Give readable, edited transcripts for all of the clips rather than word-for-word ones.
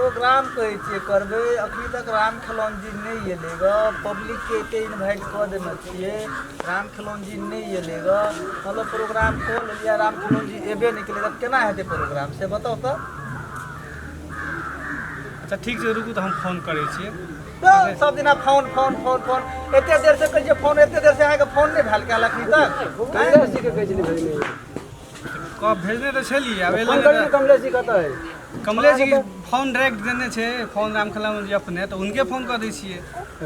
Programme कहै छियै करबै, अखनी तक राम खेलौन जी नहि एलै ग। पब्लिकके एते इन्वाइट कऽ देने छियै, राम खेलौन जी नहि एलै ग। मतलब प्रोग्राम कऽ लेलियै, राम खेलौन जी एबे नहि केलै, तऽ केना हेतै प्रोग्राम से बताउ तऽ। अच्छा ठीक छै, रुकू तऽ हम फोन करै छियै। तऽ सब दिना फोन फोन फोन फोन, एते देर से कहै छियै फोन, एते देर से अहाँके फोन नहि भेल कयल अखनी तक? कमलेश जी के कहै छलियै भेजने। कब भेजने तऽ छलियै, आब एलै फोन नहि। करियौ, कमलेश जी कतऽ है? कमलेश जी फोन डायरेक्ट देने छै फोन राम खेलावन जी अपने, तऽ हुनके फोन कऽ दै छियै।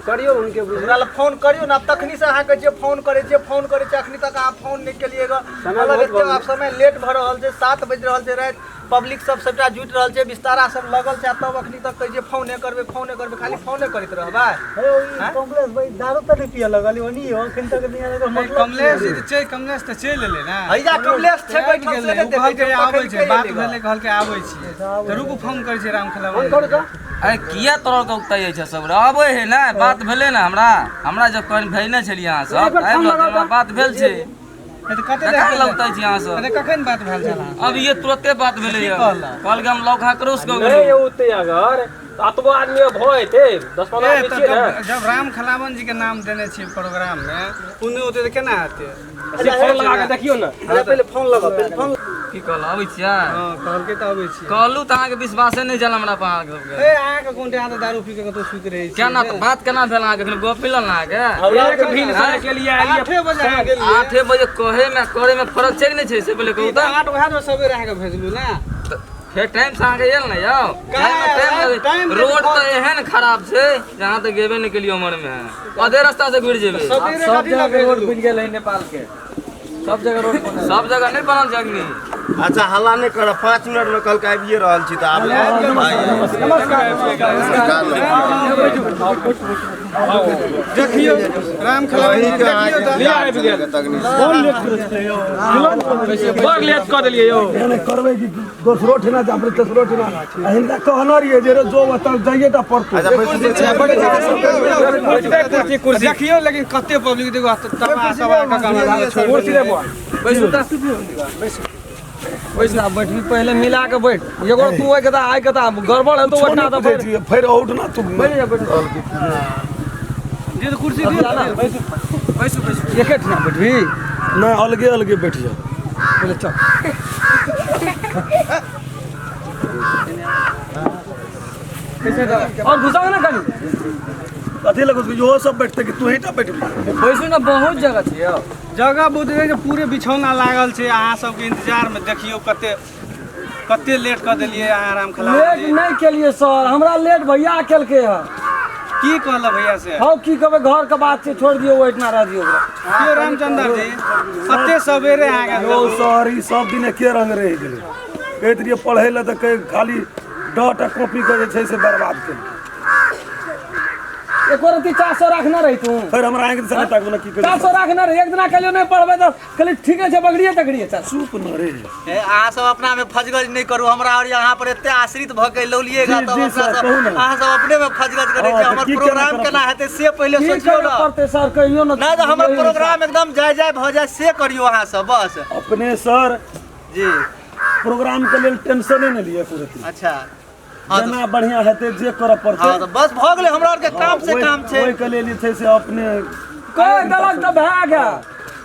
करियौ हुनके बुझियौ। हमरा लग फोन करियौ ने, तखनी से अहाँ कहै छियै फोन करै छियै, फोन करै छियै, अखनी तक अहाँ फोन नहि केलियै ग। समय मतलब बहुत एते भऽ आब समय लेट भऽ रहल छै, 7 बजि रहल छै राति, पब्लिक सब सबटा जुटि रहल छै, बिस्तारा सब लगल छै, आ तब अखनी तक कहै छियै फोने करबै, फोने करबै, खाली फोने करैत रहबै? हे आँय? कमलेश भाई दारू तऽ नहि पियऽ लगल ओनी अखन तक नहि आयल, एकर मतलब कमलेश जी तऽ चलि, कमलेश तऽ चलि एलै ने। हैया कमलेश छै आबि बैठल, से गेलै, नहि ओ देखै कहलकै छै, आबै कखन छै, के बात एलै ग? भेलै, कहलकै आबै छियै, तऽ रुकू फोन करै छियै राम फोन खेलावन। करू तऽ। अरे किया तोरा के उगताइ छै सब? आबै है ने, बात भेलै ने। हमरा हमरा जब कहीं भेजने छलियै अहाँ सब एक बेर आबि फोन रहल लगाउ हमरा तऽ। बात भेल छै। तऽ कते कखन देर लगतै छी अहाँ सब? अरे कखन बात भेल छल अहाँ? अब ये तुरते बात भेलै की यऽ। कहलक? कहलकै हम लौका क्रॉस कऽ नहि गेलहुँ। औतै अगर तऽ अतबो आदमी भऽ जेतै, 10-15 ए आदमी तऽ छियै ने। जब जब राम खेलावन जी के नाम देने छियै प्रोग्राम मे, ओ नहि औतै तऽ केना हेतै? से फोन लगा कऽ देखियौ ने। अच्छा पहिले फोन लगाउ, पहिले फोन। की कहल, आबै छियै? हँ, कहलकै तऽ आबै छियै। कहलहुँ तऽ अहाँके विश्वासे नहि छल हमरा पर अहाँके सबके। ए अहाँके कोन अहाँ तऽ दारू पी कऽ कतहु सुति रहै छियै। केना तऽ बात केना भेल अहाँके? एखन गप मिलल ने अहाँके? एक भिन सर के लिए आलियै। 8 बजे अहाँ गेलियै। 8 बजे कहै मे करै मे फरक छै कि नहि छै, से पहिले कहू तऽ। 8 वएह दुआरे सबेरे अहाँके भेजलहुँ ने। तऽ फेर टाइम से अहाँके आयल ने यौ? जाइमे टाइम लगै टाइम रोड तऽ एहन खराब छै जे अहाँ तऽ गेबे नहि केलियै उमर मे, आधे रास्ता से घुरि जेबै। सबेरे सब कथी लए जगह के रोड भेजलहुँ? बनि गेल है नेपाल के, सब जगह रोड बनल। सब जगह नहि बनल छै अग्नि। अच्छा हल्ला नहि करब, 5 मिनट में कहलकै आबिए रहल छी तऽ आब। देखियौ राम खेलावन जी, देखियौ तऽ। आबि गेल। बड़ लेट कऽ देलियै यौ। एहन करबै कि दोसरो ठिना जाबे, तेसरो ठिना, आ हिनका कहने रहियै जे रे जो ओतऽ जाइए टा पड़तौ। अच्छा बैसू, बैसू। कुर्सी कुर्सी। देखियौ लेकिन कते पब्लिक देखो, तबाह तबाह कऽ कऽ हमरा छोड़ि कुर्सी देलियै। दे बुआ। बैसू तऽ। बैस ना, बैठबी पहिले मिला के बैठ। एगो तू ओहि के आइ के गड़बड़ हेतौ ओहिठिना तऽ बुझै छियै, फेर औट ना तू। बैठ जा, बैठ। दे तऽ कुर्सी दियौ। बैसू बैसू। एके ठिना बैठबी? नहि, अलगे अलगे बैठ जा। पहिले चल। और घुसाओ ना कनी। कथी लगै छै इहो सब बैठतै कि तू ही टा बैठबी? बैसू ने, बहुत जगह छै यौ। जगह बहुत छै, पूरे बिछौना लागल छै अहाँ सबके इंतजार मे। देखियौ कते कते लेट कऽ देलियै अहाँ राम खेलावन लेट जी। नहि केलियै सर, हमरा लेट भैया केलकै हँ। की कहलक भैया से? हौ की कहबै, घर के बात छै, छोड़ि दियौ, ओहिठिना रह दियौ ओकरा। क्यों रामचंद्र जी, कते सवेरे अहाँके? यौ सर, ई सब दिन एके रंग रहि गेलै। कहैत रहियै पढ़ै लए तऽ कहै खाली डॉट आ कॉपी के जे छै से बर्बाद केलकै। एको रत्ती 400 राखने रही तू? फेर हमरा अहाँके दिशा नहि ताकू ने, की चार करी? सौ राखने रही। एक दिना कहलियौ नहि पढ़बै तऽ कहली ठीके छै, बगड़िए तगड़िए चल। चुप न रे। हे अहाँ सब अपना में फजगज नहि करू। हमरा और यहाँ पर एते आश्रित भऽ के लौलिएगा जी, तब जी अपना सर, सब कहू ने। अहाँ सब अपने में फजगज करै हँ, छी। तऽ हमर की केना प्रोग्राम करब? केना हेतै से पहिले की सोचियौ करऽ ने। पड़तै सर, कहियौ ने। नहि तऽ हमर प्रोग्राम एकदम जाय जाय भऽ जाय से करियौ अहाँ सब बस। अपने सर जी प्रोग्राम के लेल टेंशने नहि लिअ पूरे। अच्छा हँ तऽ जेना बढ़िया हेतै जे करऽ पड़तै। हँ तऽ बस भऽ गेलै, हमरा आरके काम से काम छै। ओहिके लेल जे छै से अपने कहि देलक तऽ भए गेल।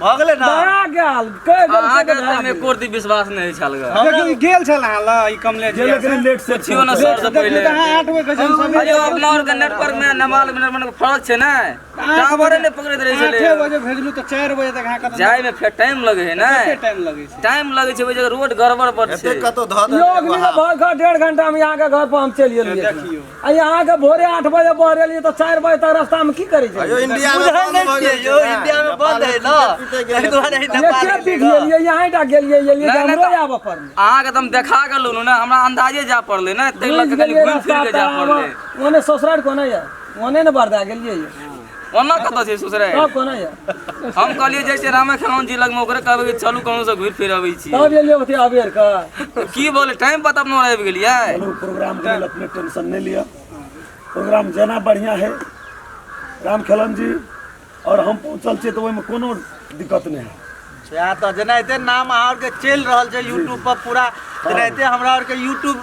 भऽ गेलै ने, भए गेल, कहि देलकै अहाँके तऽ भए तऽ गेल। एको रत्ती विश्वास नहि छल ग। देखियौ ई गेल छल अहाँ लग ई कमलेश जी? गेलै कनि लेट से। पुछियौ ने सर से देखियौ पहिले। तऽ अहाँ 8 बजे कहै छियै हम अरे सबेरे। अपना और के नेटवर्क में नेपाल में नेटवर्क के फरक छै ने, टावरे नहि पकड़ैत रहै छलै। 8 बजे भेजलहुँ तऽ 4 बजे तक अहाँ कतऽ? जाय में फेर टाइम लगै है ने। कते टाइम लगै छै? टाइम लगै छै, ओहि जगह रोड गड़बड़ बड़ छै। एते कतौ धऽ यौ अग्नि देने। भर घर 1.5 घंटा में यहाँ के घर पर हम चलि एलियै। देखियौ। आ यहाँ के भोरे 8 बजे बहरेलियै तऽ 4 बजे तक रास्ता में की करै छै? यौ इंडिया में बुझै बंद नहि भऽ छियै गेल यौ, छै ने। इंडिया में बंद है ने, एहि दुआरे ही नेपाल एके गेलै पीठ ग। गेलियै, यहाँ टा गेलियै, एलियै नहि, जे नहि हमरो तऽ आबऽ पड़लै। अहाँके तऽ हम देखा गेलहुँ ने, हमरा अंदाजे जाय पड़लै ने, ताहि लऽ बुझि कऽ कनि गेलियै घुमि फिर रास्ता के जाय तऽ पड़लै। ओने ससुरारि कोना यऽ, ओने ने बरदा गेलियै यऽ। ओना कतऽ छै ससुरारि? तब कोना यऽ? हम कहलियै जे छै रामे खेलौन जी लगमे, ओकरे कहबै कि चलू कहूँ से घुरि फिर अबै छी। तब एलियै ओते अबेर कऽ। की बोले टाइम पर तऽ अपनो आबि गेलियै। चलू, प्रोग्राम के लेल अपने टेंशन नहि लिअ। प्रोग्राम जेना बढ़िया है, राम खेलन जी और हम पहुँचल छियै तऽ ओहिमे कोनो दिक्कत नहि है। सएह तऽ जेनाहिते नाम अहाँ आरके चलि रहल छै यूट्यूब पर पूरा, तेनाहिते हमरा आरके यूट्यूब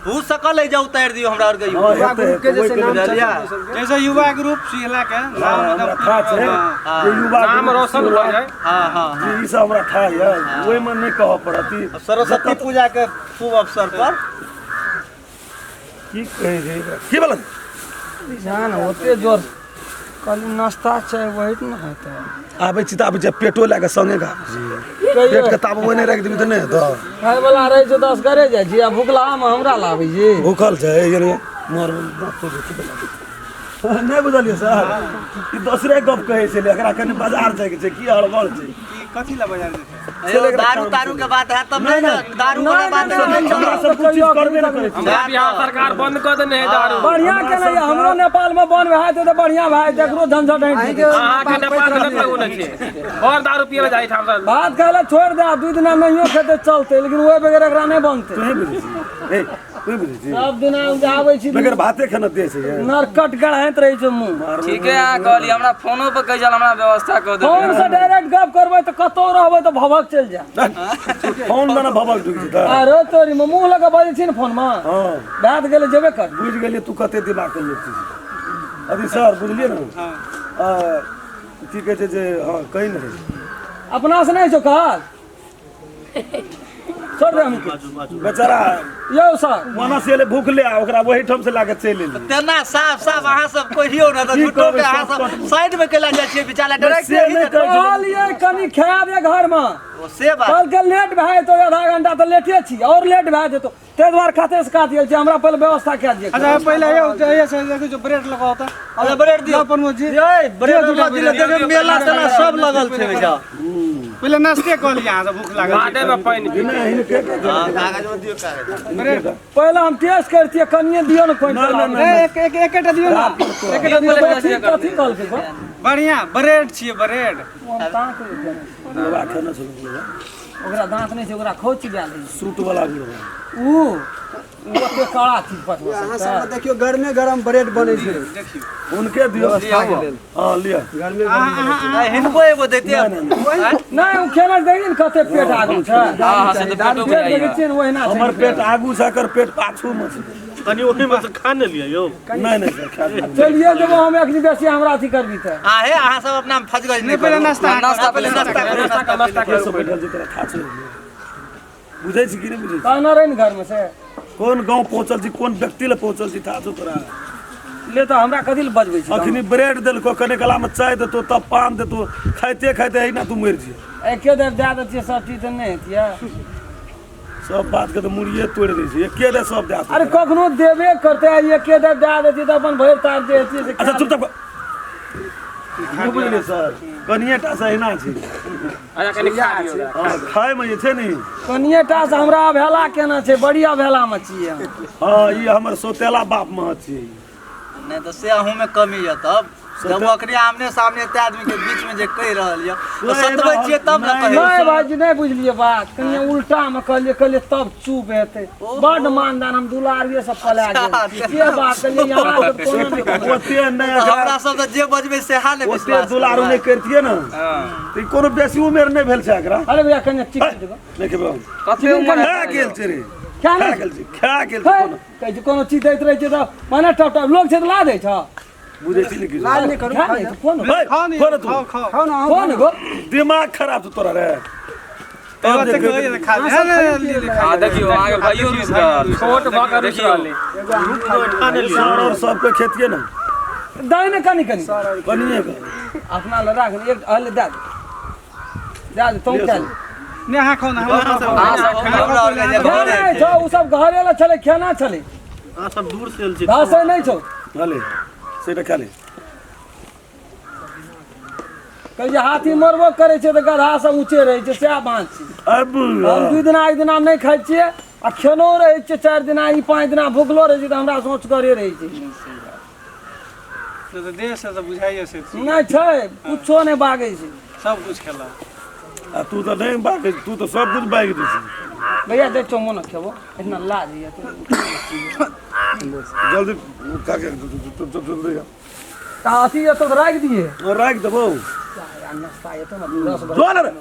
हु सकल है जे उतारि दियौ हमरा आरके हँ, यूट्यूब। हेतै, हेतै, ओहिके लेल बुझलियै? जैसे युवा ग्रुप सिहला के नाम हमरा एकदम था छै जे युवा नाम ग्रुप रोशन सिहला, भऽ जाय। हँ हँ जी, ई सब हमरा था यऽ, ओहिमे नहि कहऽ पड़त। ई सरस्वती पूजा के शुभ अवसर पर की कहै छै एकरा? की भेलै? जान ओते जोर कहली नाश्ता चाय वही ने हेतै। आबै छी तऽ आबै छी, पेटो लए कऽ संगे कऽ आबै छी। पेट के ताब ओहिने राखि देबी तऽ नहि हेतौ। खाय वाला रहै छै दस घरे जाइ छी आ भुखलामे हमरा लाबै छी। भूखल छै यानी मर दाँत तोड़ि देतै तऽ लागै। नहि बुझलियै सर, ई दोसरे गप कहै छलै, एकरा कनि बाजार जाइके छै, की हड़बड़ छै। की कथी ला बाजार जेतै? यौ, दारू तारू के बात हैत तब नहि ने, दारू वाला बात नहि, हमरा सब कुछ चीज करबे नहि करै छी। हमरा बिहार सरकार बंद कऽ देने है दारू। बढ़िया केने यऽ, हमरो नेपाल में बंद भए जेतै तऽ बढ़िया भए जेतै, एकरो झंझट हटि जेतै। अहाँके नेपाल में नहि लगौने छै, और दारू पियै लए जाइ ठाम सँ। भात खाय लए छोड़ि दे, 2 दिना नहियो खेतै चलतै, लेकिन ओहि बगैर एकरा नहि बनतै। तोहे बुझै छी, हे तोहे बुझै छी, सब दिना हम जे आबै छी बगैर भाते खाना दे छै ये। नरकट गढ़ाइत रहै छै मुँह। ठीके अहाँ कहलियै, हमरा फोनो पर कहै छल हमरा व्यवस्था कऽ देबै। फोन से डायरेक्ट गप करबै तऽ कतौ रहबै तऽ भभक चलि जायत। फोन मे भभक ढुकि जेतै। अरे तोरी में मुँह लऽ कऽ बजै छी ने फोन मे, हँ भए तऽ गेलै जेबे कर। बुझि गेलियै तू कते दिमाग के लोक छी। अथी सर बुझलियै ने, की कहै छै जे, हँ कही ने अपना से नहि छौ काज, छोड़ दे हमके बेचारा। यौ सर ओना से एलै भूखले आ ओकरा ओहिठाम से लाके चलि एलै। तेना साफ साफ अहाँ सब कहियौ ने तऽ की झूठो कहबै, के अहाँ सब सब साइड में केला जाइ छियै बिचारा डायरेक्ट से नहि कहै छलै। कहलियै कनि खाय दे घर में, से बात कहलकै लेट भए जेतौ, आधा घंटा तऽ लेटे छी और लेट भए जेतौ, ताहि दुआरे कते से काट गेल छै, हमरा पहिले व्यवस्था कए दिअ। अच्छा पहिले यौ जहिया से देखै जो ब्रेड लगाओ तऽ अच्छा ब्रेड दियौ प्रमोद जी, यै ब्रेड लऽ दियौ, देखियौ मेला तेला सब लगल छै ओहिजा। पहिले नाश्ते कऽ लिअ, अहाँ सब भूख लागल छै। बाटे में पानि पी। नहि हिनके के दे। कागज में दियौ कागज। पहिले हम टेस्ट करतियै, कनिये दियौ ने पानि। नहि, नहि, एक एक एकेटा दियौ ने, एकेटा दियौ। कथी कथी कहलकै गो? बढ़िया ब्रेड छियै, ब्रेड। ओ हम दाँत नहि देने छी। बुढ़बा खेने छलहुँ बुढ़बा। ओकरा दाँत नहि छै, ओकरा खोच गेल है। सूट वाला बुढ़बा ऊ ऊ ओते कड़ा चीज पचबऽ अहाँ सकतै। सबके देखियौ गरमे गरम ब्रेड बनै छै। देखियौ हुनके दियौ। हँ लिअ। गरमे गरम। हिनको एगो दैतियै। नहि ओ खेना देखी ने कते पेट आगू छै। हँ हँ से तऽ पेटो पेट देखै बुझाइया। छियै ने ओहिना छै। हमर पेट आगू छै, एकर पेट पाछू मे छै। कनि ओहिमे से खा ने लिअ यौ। नहि नहि सर, खा लिअ। चलिए जेबो हम एखनी, बेसी हमरा अथी करबी तऽ। आहे अहाँ सब अपना में फजगज नहि नहि पहिले करू। नाश्ता नाश्ता पहिले नाश्ता करू, नाश्ता नाश्ता के करू। सब बैठल छै तोरा खा छै। बुझै छी कि नहि बुझै छी? कहने रहै ने घरमे से। कोन गाँव पहुँचल छी, कोन व्यक्ति लए पहुँचल छी, था छौ तोरा। ले तऽ हमरा कथी लए बजबै छी? अखनी ब्रेड देलको, कने कला में चाय देतो तब पान देतो, खाइते खाइते एहिना तू मरि जिय। एके बेर दए दै छियै सब चीज तऽ नहि हेतियै। सब बात के तऽ मुड़िए तोड़ि दै छै, एके बेर सब दए अरे कखनो देबे करतै आ एके बेर दए दै छियै तऽ अपन भरि तार जे हेतियै से अच्छा चुपचाप नहि बुझलियै सर, कनिए टा से एहिना छै। अच्छा कनि खा लियौ। हँ खायमे जे छै ने कनिए टा से हमरा अवहेला केना छै, बड़ी अवहेलामे छियै हम। हँ ई हमर सौतेला बाप महत छियै। नहि तऽ से अहूँ में कमी यऽ तब, जब ओकरे आमने सामने एते आदमी के बीच में जे कहि रहल यऽ तऽ सतबै छियै तब ने कहै। नहि भाईजी नहि बुझलियै बात, कनिए उल्टा मे कहलियै, कहलियै तब चुप हेतै। बड मानदान हम दुलारिये सब पला गेल छी, से बात कहलियै यहाँ के कोनो नहि कोनो। ओते नहि हमरा सब तऽ जे बजबै सएह ने ओते विश्वास दुलारू करबै। नहि करतियै ने तऽ ई कोनो बेसी उमेर नहि भेल छै एकरा। अरे भैया कनिए चिक देबो। नहि खेबै हम। कते उमर खा गेल छै रे, खा खा नहि गेल छै, खा गेल छै। हे, कोनो कहै छै कोनो चीज दैत रहै छै तऽ मने टप टप लोक छै तऽ ला दै छ। बुझै छी ने किछु? लाज नहि करू, खा खाउ नहि कोन हे, खाउ ने खो ने तू। खाउ खाउ। खाउ ने अहूँ। कोन गो दिमाग खराब छौ तोरा रे। तब ओते देखबै। कहैया तऽ खा ले। हे, ले, ले, ले, खा हँ देखियौ अहाँके भाइयो रुसि रहल। छोट भऽ कऽ रुसि रहलै। एगो अहूँ खा लिअ। सर और सबके खेतिए ने दै ने कनि कनि कनिए के। अपना लए राख एक अहले दए दे, दए दे तोँ खा ले। नहि अहाँ खाउ ने, हमरा सब अहाँ सब हमरा आरके जे खेना घरे नहि छौ, ओ सब घरे लए छलै, खेना छलै। अहाँ सब दूर से एल छी। घासे नहि छौ। हले सेटा खा ले। कहै छै हाथी मरबो करै छै तऽ गधा सब ऊँचे रहै छै, सएह बात छै। अब हम 2 दिना 1 दिना नहि खाइ छियै आ खेनो रहै छियै 4 दिना ई 5 दिना भुखलो रहै छै तऽ हमरा सोच करे रहै छै। तऽ देह से तऽ बुझाइया से नहि छै, कुछो नहि बागै छै, सब कुछ खेलक। आ तू तऽ नहि बागै, तू तऽ सब कुछ बागि दै छी। भैया देख छौ मोन खेबो इतना लाज होइया तो। जल्दी खा के जल्दी तऽ अथी एतऽ तऽ राखि दियै। राखि देबौ। नाश्ता हेतौ ने रस जो ने रे।